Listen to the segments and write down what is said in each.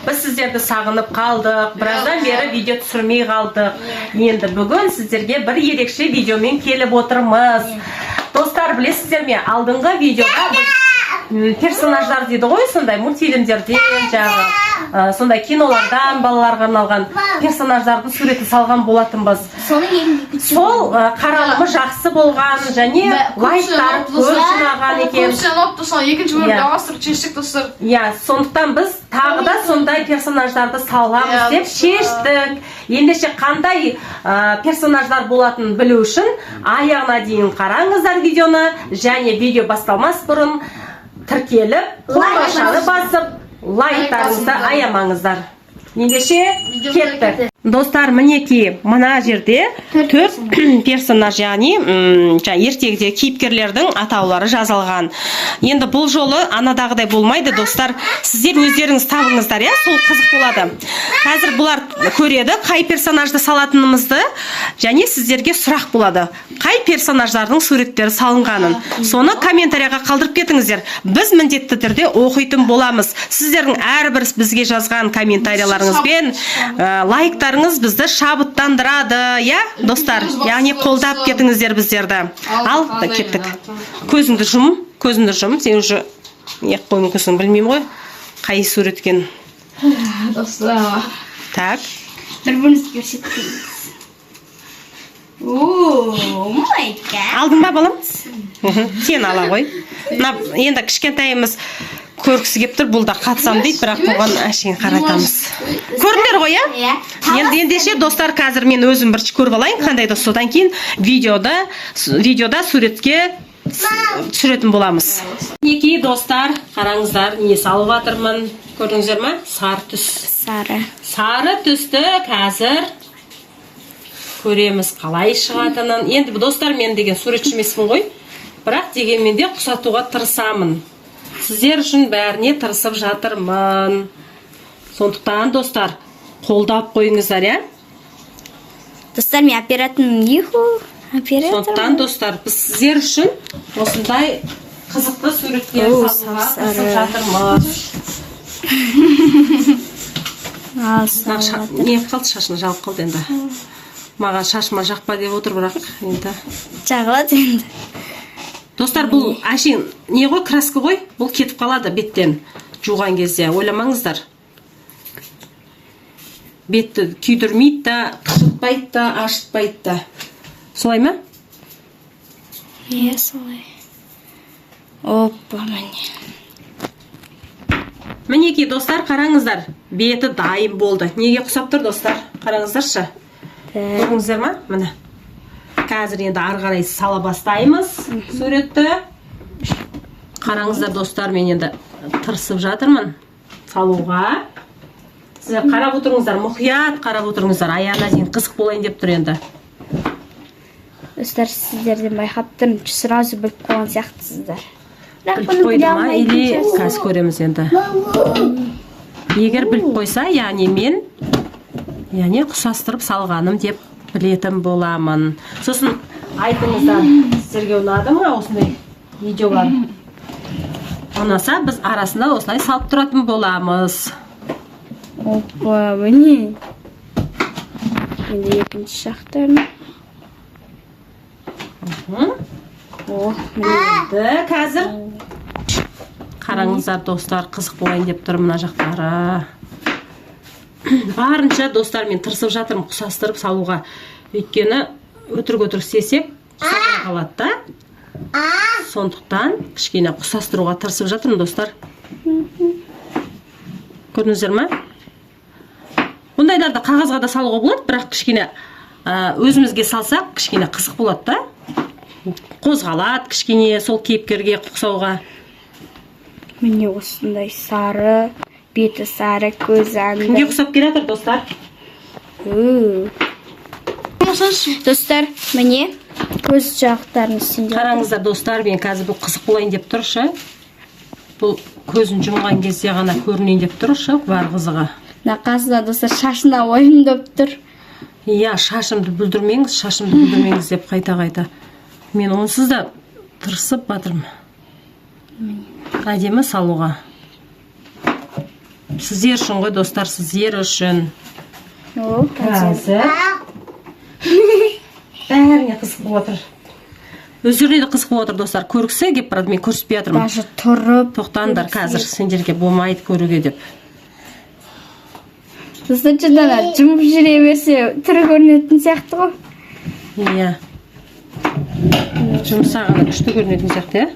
Біз сіздерді сағынып қалдық. Біраздан бері видео түсірмей қалдық. Енді бүгін сіздерге бір ерекше видеомен келіп отырмыз. Достар, білесіздер ме, алдыңғы видеода біз персонаждар дейді ғой, сондай мультфильмдерден, жаңағы сондай кинолардан балаларға арналған персонаждардың суретін салған болатынбыз. Соның екінші Сол қаралымы жақсы болған және лайктар көп жинаған екен. Көбісі ұнапты, соны екінші бөлімде Иә. жалғастырып шештік, достар. Иә, сондықтан біз тағы да сондай персонаждарды саламыз деп шештік. Ендеше, қандай персонаждар болатынын білу үшін аяғына дейін қараңыздар видеоны және видео басталмас бұрын тіркеліп, қоңыраушаны басып, лайктарыңызды басыңыздар. аямаңыздар. Ендеше, Видеомызға кеттік. кеттік. Достар, мінекей, мына жерде төрт персонаж, яғни жаңа ертегідегі кейіпкерлердің атаулары жазылған. Енді бұл жолы анадағыдай болмайды, достар. Сіздер өздеріңіз табыңыздар, иә, сол қызық болады. Қазір бұлар көреді қай персонажды салатынымызды және сіздерге сұрақ болады: қай персонаждардың суреттері салынғанын. Соны комментарияға қалдырып кетіңіздер. Біз міндетті түрде оқитын боламыз. Сіздердің әрбір бізге жазған комментарияларыңыз бен лайктарыңыз бізді шабыттандырады, иә, достар? Яғни қолдап кетіңіздер біздерді. Ал, кеттік. Көзіңді жұм, көзіңді жұм. Сен уже не қылып мүмкінсің, білмеймін ғой қай сурет екенін. Достар. Так. Бір бірімізге көрсетпейміз. Oh my God. Алдың ба, балам? Сен ала ғой. Мына енді кішкентайымыз көргісі келіп тұр, бұл да қатысамын дейді, бірақ бұған әшейін қаратамыз. Көрдіңдер ғой, иә? Иә. Енді, ендеше, достар, қазір мен өзім бірінші көріп алайын қандай да, содан кейін видеода суретке түсіретін боламыз. Мінекей, достар, қараңыздар, не салып жатырмын, көрдіңіздер ма? Сары түс. Сары. Сары түсті қазір көреміз қалай шығатынын. Енді, достар, мен деген суретші емеспін ғой, бірақ дегенмен де ұқсатуға тырысамын. Сіздер үшін бәріне тырысып жатырмын, сондықтан, достар, қолдап қойыңыздар, иә. Достар, мен оператормын. Юху. Оператор. Сондықтан, достар, біз сіздер үшін осындай қызықты суреттер О, салуға сап-сары. тырысып жатырмыз. Ал, Мына не қалды, шашына жабып қалды. Енді маған шашыма жақпа деп отыр, бірақ енді Жағылады енді. Достар, бұл әшейін не ғой, краска ғой, бұл кетіп қалады беттен жуған кезде, ойламаңыздар. Бетті күйдірмейді да, қышытпайды да, ашытпайды да, солай ма? Иә, солай. Опа, міне. Мінекей, достар, қараңыздар, беті дайын болды. Неге ұқсап тұр, достар, қараңыздаршы. Так. Көрдіңіздер ма? Міне, қазір енді ары қарай сала бастаймыз суретті. Қараңыздар, достар, мен енді тырысып жатырмын салуға. Сіздер қарап отырыңыздар, мұқият қарап отырыңыздар аяғына дейін, қызық болайын деп тұр енді. Достар, сіздерден байқап тұрмын, сразу біліп қойған сияқтысыздар. Бірақ Біліп бұны қойды біле ма алмайтын или шығарсыз. Қазір көреміз енді. Егер біліп қойса, яғни мен, яғни ұқсастырып салғаным деп білетін боламын. Сосын айтыңыздар, сіздерге ұнады ма осындай видеолар? Ұнаса, біз арасында осылай салып тұратын боламыз. Опа, міне. Енді екінші жақтарын. О, міне. Енді қазір қараңыздар, достар, қызық болайын деп тұр мына жақтары. Барынша, достар, мен тырысып жатырмын ұқсастырып салуға, өйткені өтірік өтірік істесек, ұқсамай қалады да. Сондықтан кішкене ұқсастыруға тырысып жатырмын, достар. Көрдіңіздер ма? Бұндайларды қағазға да салуға болады, бірақ кішкене өзімізге салсақ, кішкене қызық болады да, қозғалады кішкене сол кейіпкерге ұқсауға. Міне, осындай сары, беті сары, көзі Кімге андай. ұқсап келе жатыр, достар? Үу. Достар, міне, көз жақтарын істеп. Қараңыздар, достар, мен қазір, бұл қызық болайын деп тұр ше. Бұл көзін жұмған кезде ғана көрінейін деп тұр ше, бар қызығы. Мына қасында, достар, шашына уайымдап тұр. Иә, шашымды бүлдірмеңіз, шашымды бүлдірмеңіз деп қайта қайта. Мен онсыз да тырысып жатырмын әдемі салуға. Сіздер үшін ғой, достар, сіздер үшін. О, Қазір бәріне қызық болып отыр, өздеріне де қызық болып отыр, достар. Көргісі келіп барады, мен көрсетпей жатырмын. Даже тұрып. Тоқтаңдар, қазір сендерге болмайды көруге деп. Сосын Дана жұмып жүре берсе, түрі көрінетін сияқты ғой. Иә, жұмсағаны күшті көрінетін сияқты, иә.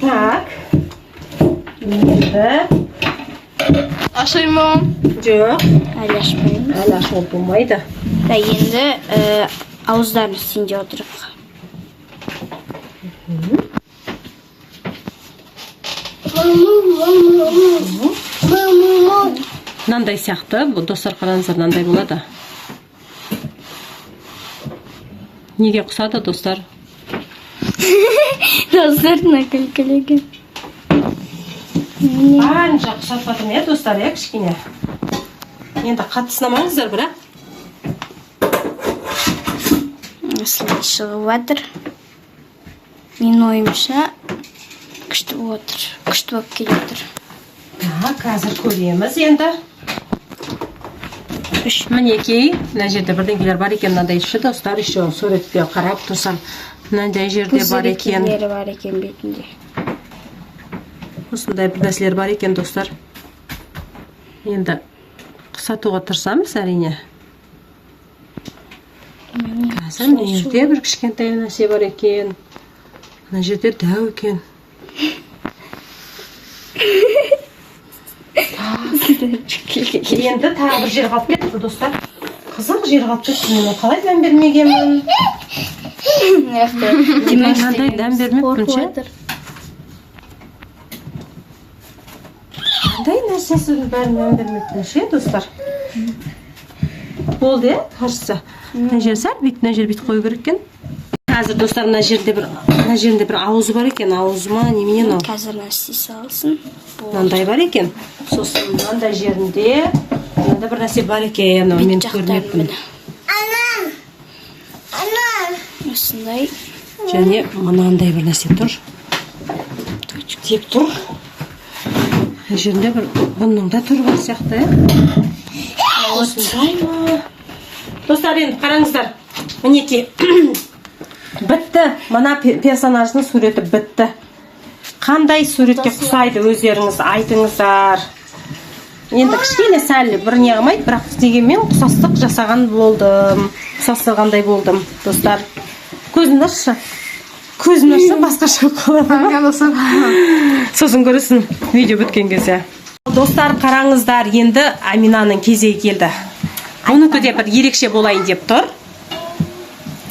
Так, енді Ашайын ба? Жоқ. Әлі ашпаймыз. Әлі ашуға болмайды. Да, енді ауыздарын істейін деп отырық. Мынандай сияқты бұл, достар, қараңыздар, мынандай болады. Неге ұқсады, достар? Достар, мына күлкілеген. Барынша ұқсатып жатырмын, иә, достар, иә. Кішкене енді қатты сынамаңыздар, бірақ. Осылай шығып жатыр. Менің ойымша, күшті болып отыр. Күшті болып келе жатыр. Так, қазір көреміз енді. Мінекей, мына жерде бірдеңелер бар екен, мынандай ше, достар. Еще суретке қарап тұрсам, мынандай жерде бар екен. Пузырькилері бар екен бетінде. Осындай бір нәрселер бар екен, достар. Енді ұқсатуға тырысамыз, әрине. Қазір мына жерде бір кішкентай нәрсе бар екен, мына жерде дәу екен. Енді тағы бір жер қалып кетті, достар. Қызық жер қалып кетті. Мен оны қалай дәм бермегенмін? Мынандай дәм бермеппін ше. Қандай нәрсесінің бәрін мән бермеппін ше, достар? Болды, иә, кажется. Мына жер сәл бүйтіп, мына жер бүйтіп қою керек екен. Қазір, достар, мына жерінде бір ауызы бар екен. Ауызы ма, немене мынау? Қазір мына істей салсын. Мынандай бар екен. Сосын мынандай жерінде мынандай бір нәрсе бар екен, оны мен Бет жақтарын көрмеппін. Міне. Осындай. Және мынандай бір нәрсе тұр деп тұр. Мына жерінде бір бұның да түрі бар сияқты, иә. Осындай ма, достар? Енді қараңыздар, мінекей, бітті. Мына персонаждың суреті бітті. Қандай суретке ұқсайды, өздеріңіз айтыңыздар. Енді кішкене сәл бір не қылмайды, бірақ дегенмен ұқсастық жасаған болдым, ұқсастырғандай болдым. Достар, көзін ашшы, көзін ашса, басқаша болып қалады ма? Қане, достар. Сосын көресің видео біткен кезде. Достар, қараңыздар, енді Аминаның кезегі келді. Бұнікі де бір ерекше болайын деп тұр.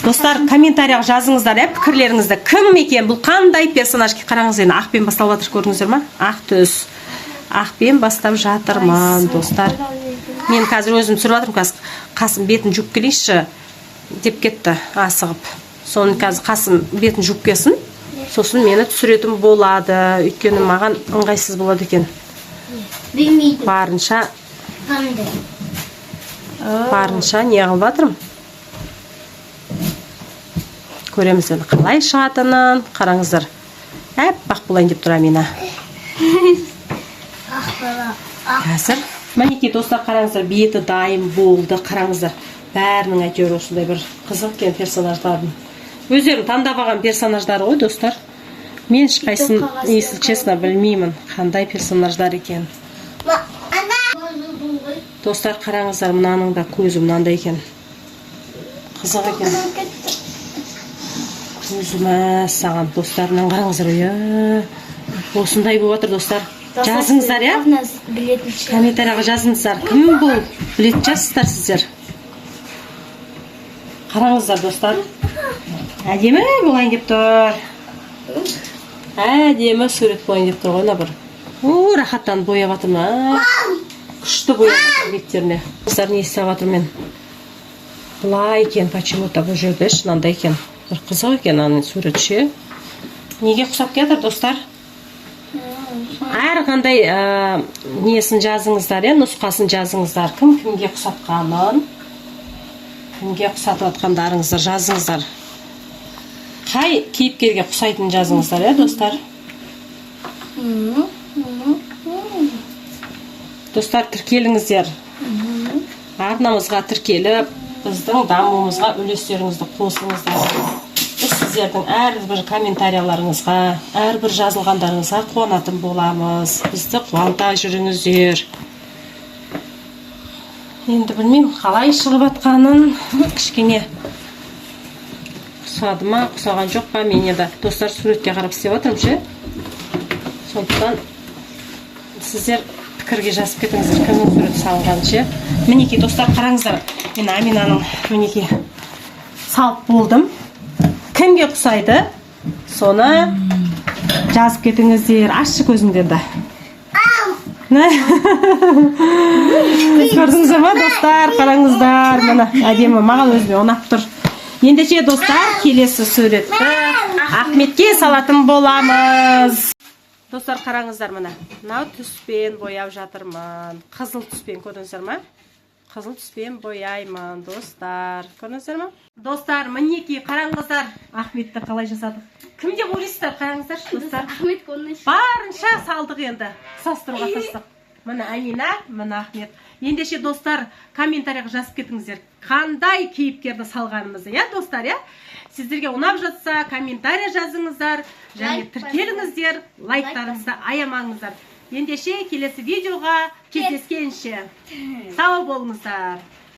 Достар, комментарияға жазыңыздар, иә, пікірлеріңізді. Кім екен бұл, қандай персонаж? Қараңыз, енді ақпен басталып жатыр, көрдіңіздер ма? Ақ түс, ақпен бастап жатырмын, достар. Мен қазір өзім түсіріп жатырмын. Қазір Қасым бетін жуып келейінші деп кетті асығып. Соны қазір Қасым бетін жуып келсін, сосын мені түсіретін болады, өйткені маған ыңғайсыз болады екен. Білмейді. Барынша Қандай? барынша не қылып жатырмын. Көреміз енді қалай шығатынын. Қараңыздар, аппақ болайын деп тұр Амина. Ақ бала. Қазір, мінекей, достар, қараңыздар, беті дайын болды. Қараңыздар, бәрінің әйтеуір осындай бір қызық екен персонаждардың. Өздерің таңдап алған персонаждары ғой, достар. Мен ешқайсысын, если честно, білмеймін қандай персонаждар екенін. Ана. Достар, қараңыздар, мынаның да көзі мынандай екен. Қызық екен көзі. Мәссаған, достар, мынаны қараңыздар, иә, осындай болып жатыр. Достар, жазыңыздар, иә. Білетін шығар. Комментарияға жазыңыздар, кім бұл, білетін шығарсыздар сіздер. Қараңыздар, достар, әдемі болайын деп тұр. Әдемі сурет болайын деп тұр ғой. Мына бір, о, рахаттанып бояп жатырмын, а? Күшті бояп жатыр беттеріне. Достар, не істеп жатырмын мен? Былай екен почему то бұл жерде ше, мынандай екен. Бір қызық екен аның суреті ше. Неге ұқсап келатыр, достар? Әрқандай несін жазыңыздар, иә, нұсқасын жазыңыздар. Кім кімге ұқсатқанын, кімге ұқсатып жатқандарыңызды жазыңыздар. Қай кейіпкерге ұқсайтынын жазыңыздар, иә, достар. Достар, тіркеліңіздер арнамызға, тіркеліп, біздің дамуымызға үлестеріңізді қосыңыздар. Біз сіздердің әрбір комментарияларыңызға, әрбір жазылғандарыңызға қуанатын боламыз. Бізді қуанта жүріңіздер. Енді білмеймін, қалай шығып жатқанын, кішкене ұқсады ма, ұқсаған жоқ па. Мен енді, достар, суретке қарап істеп жатырмын ше, сондықтан сіздер пікірге жазып кетіңіздер, кімнің суреті салынғанын ше. Мінекей, достар, қараңыздар, мен Аминаның, мінекей, салып болдым. Кімге ұқсайды, соны жазып кетіңіздер. Ашшы көзіңді енді. Көрдіңіздер ма, достар? Қараңыздар, міне, әдемі, маған өзіме ұнап тұр. Ендеше, достар, келесі суретті Ахметке салатын боламыз. Достар, қараңыздар, міне, мынау түспен бояп жатырмын, қызыл түспен. Көрдіңіздер ма? Қызыл түспен бояймын, достар. Көрдіңіздер ма, достар? Мінекей, қараңыздар, Ахметті қалай жасадық? Кім деп ойлайсыздар? Қараңыздаршы, достар. Ахмет оны. Барынша салдық енді, ұқсастыруға тырыстық. Міне, Амина, міне, Ахмет. Ендеше, достар, комментарийға жазып кетіңіздер, қандай кейіпкерді салғанымызды, иә, достар, иә. Сіздерге ұнап жатса, комментарий жазыңыздар және Лайк. тіркеліңіздер, лайктарыңызды аямаңыздар. Ендеше, келесі видеоға кездескенше сау болыңыздар.